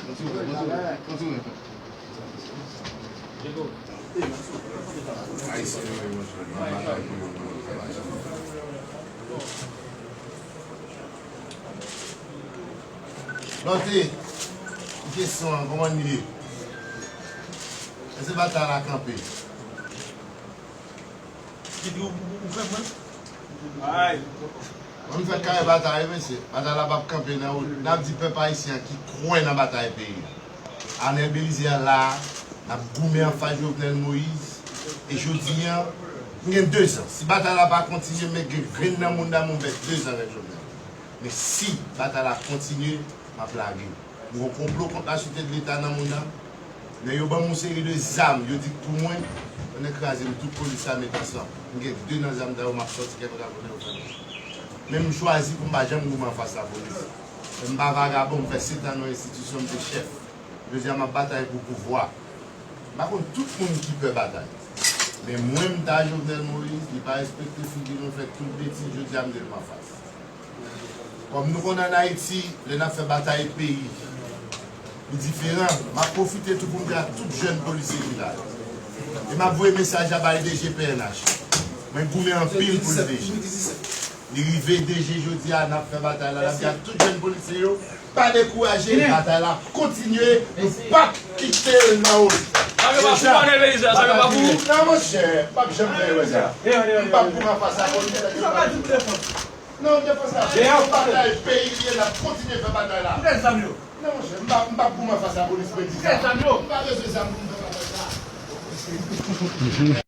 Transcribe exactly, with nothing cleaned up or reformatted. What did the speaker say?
Lòt kesyon an, kòman li ye? Èske batay la kanpe? Ki di ou, ou, ou fè mwen? Ay. Mwen m fè kare batay, mesye. Batay la p ap kanpe nan wout. N ap di pèp ayisyen an ki kwè nan batay peyi a. Arnel Bélizaire la, n ap goumen anfas Jovenel Moïse. E jodi a, m gen dezan. Si batay la pa kontinye, men gen grenn nan moun nan mwen fè dezan avèk Jovenel. Men si batay la kontinye, m ap lage. M gon konplo kont la Sûreté de l'État nan moun nan. Men yo ban m yon seri de zam, yo di k pou mwen, pandan kraze m tout polis la met ansanm. M gen de nan zam sa yo, m ap sòti kèk lòt avè yo fè. Men m chwazi pou m pa janm goumen anfas lapolis. Men m pa vagabon, m fè sèt an nan yon enstitisyon, m te chèf. Jodi a, m ap batay pou pouvwa. M pa konn tout moun ki pè batay. Men mwen, m ta Jovenel Moïse, li pa respekte figi nou, fè tout betiz, jodi a, m di l m anfas. Kòm nou konn ann Ayiti, lè n ap fè batay peyi, li diferan. M ap pwofite tou pou m di a tout jèn polisye ki la. E m ap voye mesaj la bay D G P N H. Mwen goumen anpil pou l D G. Li rive D G jodi a, n ap fè batay la. L ap di a tout jèn polisye yo, pa dekouraje, batay la ap kontinye, nou p ap kite l nan wout. Sa yo pa pou ou, Arnel Bélizaire, sa yo pa pou ou. Non, monchè, m p ap janm fè erè sa. M p ap goumen anfas lapolis. Non, defans la, se yon batay peyi li ye, n ap kontinye fè batay la. Ki fè zam yo? Non, monchè, m pa, m p ap goumen anfas lapolis, mwen di sa. Ki fè zam yo? M pa bezwen zam pou m fè batay sa.